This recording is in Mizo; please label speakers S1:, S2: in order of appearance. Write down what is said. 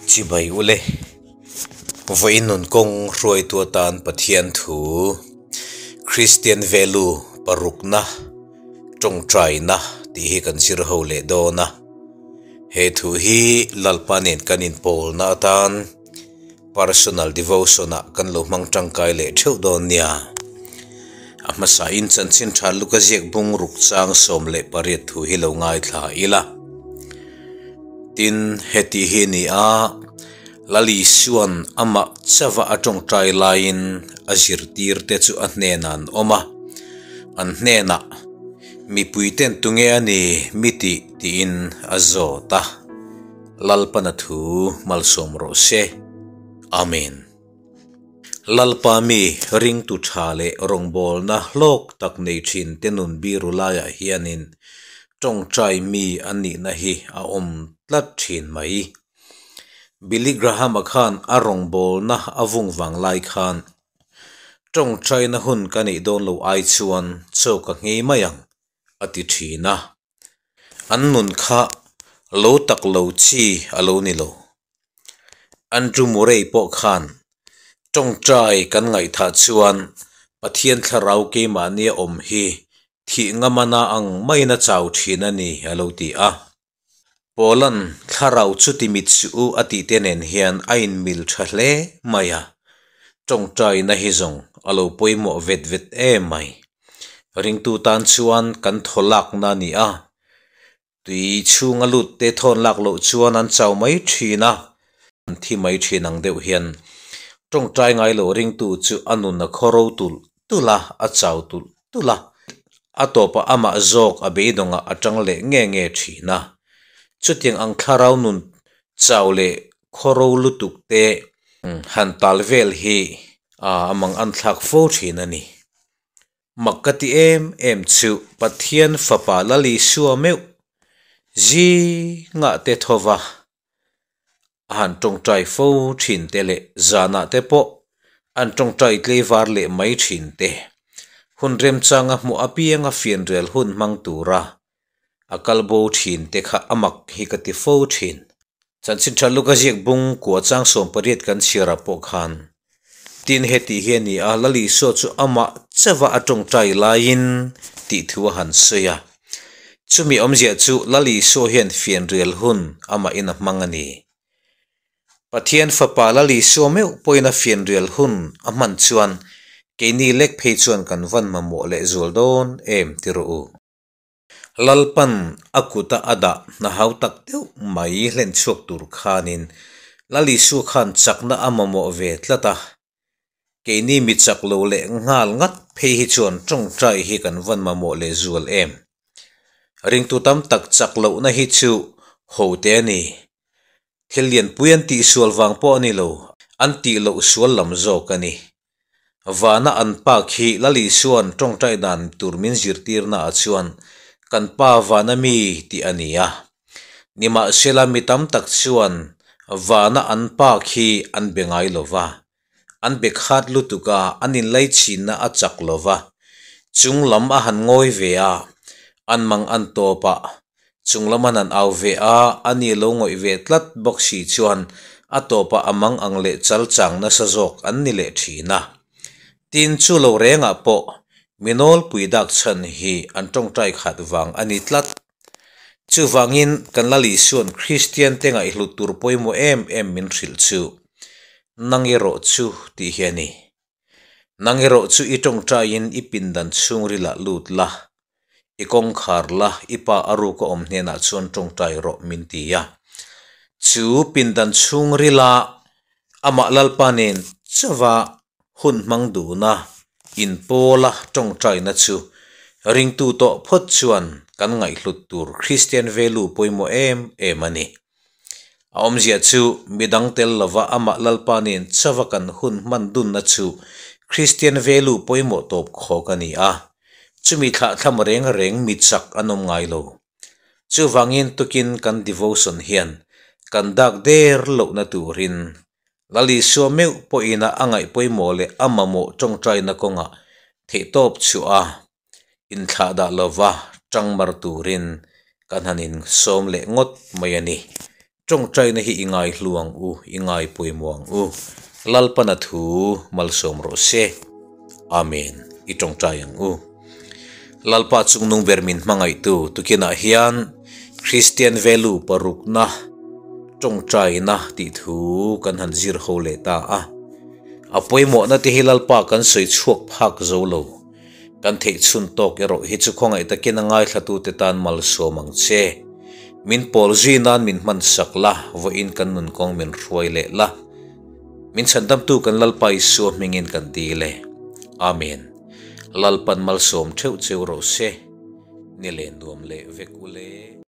S1: Chibai ule, Vawiin nun kawng hruaitu atan Pathian thu, Kristian value parukna, tawngtaina tih hi kan zir ho leh dawn a. He thu hi Lalpa nen kan inpawlna atan Personal devotion-ah kan lo hmang tangkai leh theuh dawn nia. A hmasain chanchin tha luka ziak bung ruk chang 18 thu hi lo ngaithla ila. Tin, heti hi a ni a, Lal Isua'n amah chauha a tawngtai laiin a zirtirte chu a hnenah an awm a, an hnenah, Mipuite'n tunge a ni mi tih? tiin a zawt a. Lalpana thu malsawm rawh se. Amen. Lalpa mi ringtu tha leh rawngbawlna hlawk tak nei thin te nun biru laiah hianin tawngtai mi an nihna hi a awm tlat thin mai. Billy Graham-a khan a rawngbawlna a vung vang lai khan tawngtaina hun ka neih dawn lo ai chuan chaw ka nghei mai ang a ti thin a. An nun kha lo tak lo chi a lo ni lo. Andrew Murray pawh khan tawngtai kan ngaihthah chuan Pathian thlarau keimahnia awm hi thih ngamana ang maiin a chau thin a ni a lo ti a. Paula'n thlarau chu ti mit suh u a tih te nen hian a inmil tha hle mai a, tawngtaina hi zawng a lo pawimawh vet vet em mai. Ringtu tan chuan kan thaw lakna a ni a, tui chhunga lut te thawn lak loh chuan an chau mai thin a, an thi mai thin ang deuh hian tawngtai ngai loh ringtu chu a nun a khawro tulh tulh a, a chau tulh tulh a, a tawpah amah zawk a beidawngah a tang leh nge nge thin a. Chutiang ang thlarau nun chau leh khawro lutuk te han tal vel hi a mang an thlak fo thin a ni. Mak ka ti em em chu Pathian Fapa Lal Isua meuh zingah te tho va, a han tawngtai fo thin te leh zanah te pawh an tawngtai tleivar leh mai thin te. Hun remchanga hmuh apianga fianrial hun hmang tura a kal bo thin te kha a mak hi ka ti fo thin. Chanchin tha luk a ziak bung kua chang 18 kan chhiarah pawh khan tin heti hi a ni a, Lal Isua chu amah chauha a tawngtai laiin tih thu a han sawi a. Chumi awmzia chu Lal Isua hian fianrial hun amahin a hmang a ni. Pathian Fapa Lal Isua meuh pawhin a fianrial hun a hman chuan keini lek phei chuan kan van mamawh lehzual dawn em ti rawh u. Lalpan a kuta a dah hna hau tak deuh mai hlen chhuak tur khanin Lal Isua khan chakna a mamawh ve tlat a. Keini mi chak lo leh nghal ngat phei hi chuan tawngtai hi kan van mamawh leh zual em. Ringtu tam tak chak lohna hi chu ho te a ni. Thil lianpui an tihsual vang pawh a ni lo, an tih loh sual lam zawk a ni. Vana an pa khi Lal Isua'n tawngtai dan tur min zirtirna ah chuan kan pa vana mi tih a ni a. Nimahsela mi tam tak chuan vana an pa khi an be ngai lo va, an be khat lutuk a, an inlaichhinna a chak lo va, chung lam a han ngawi ve a, an mang an tawp a, Chung lam an han au ve a, a ni lo ngawih ve tlat bawk si chuan a tawpah a mang ang leh chal chang nasa zawk an ni leh thin a. Tin, chu lo rengah pawh mi nawlpui dak chhan hi an tawngtai khat vang a ni tlat. Chuvangin kan Lal Isua'n Kristian te ngaihhlut tur pawimawh em em min hrilh chu, Nang erawh chu tih hi a ni. Nang erawh chu i tawngtaiin i pindan chhungrilah lut la, i kawngkhar la, i pa a ruk a awm hnenah chuan tawngtai rawh min ti a. Chu pindan chhungrila amah Lalpa nen chauha hun hmang duna inpawla tawngtaina chu ringtu tawh phawt chuan kan ngaihhlut tur Kristian value pawimawh em em a ni. A awmzia chu midang tel lova amah Lalpa nen chauha kan hun hman dunna chu Kristian value pawimawh tawp khawk a ni a. Chumi thlahthlam reng reng mi chak an awm ngai lo. Chuvangin tukin kan devotion hian kan dak der lohna turin Lal Isua meuh pawhin a a ngaih pawimawh leh a mamawh tawngtaina kawngah theihtawp chhuah a inthlahdah lova tangmar turin kan han insawm leh ngawt mai a ni. Tawngtaina hi i ngaihlu ang u, i ngaipawimawh ang u. Lalpana thu malsawm rawh se. Amen. I tawngtai ang u. Lalpa chungnung ber min hmangaihtu tukinah hian Kristian value parukna tawngtaina tih thu kan han zir ho leh ta a. A pawimawhna te hi Lalpa kan sawi chhuak phak zo lo. Kan theih chhun tawk erawh hi chu khawngaih takin a ngaithlatute tan malsawm ang che. Min pawl zui nan min hman sak la, vawiin kan nun kawng min hruai leh la. Min chhandamtu kan Lalpa Isua hmingin kan dil e. Amen. Lalpan malsawm theuh cheu rawh se. Ni leh nuam leh vek ule.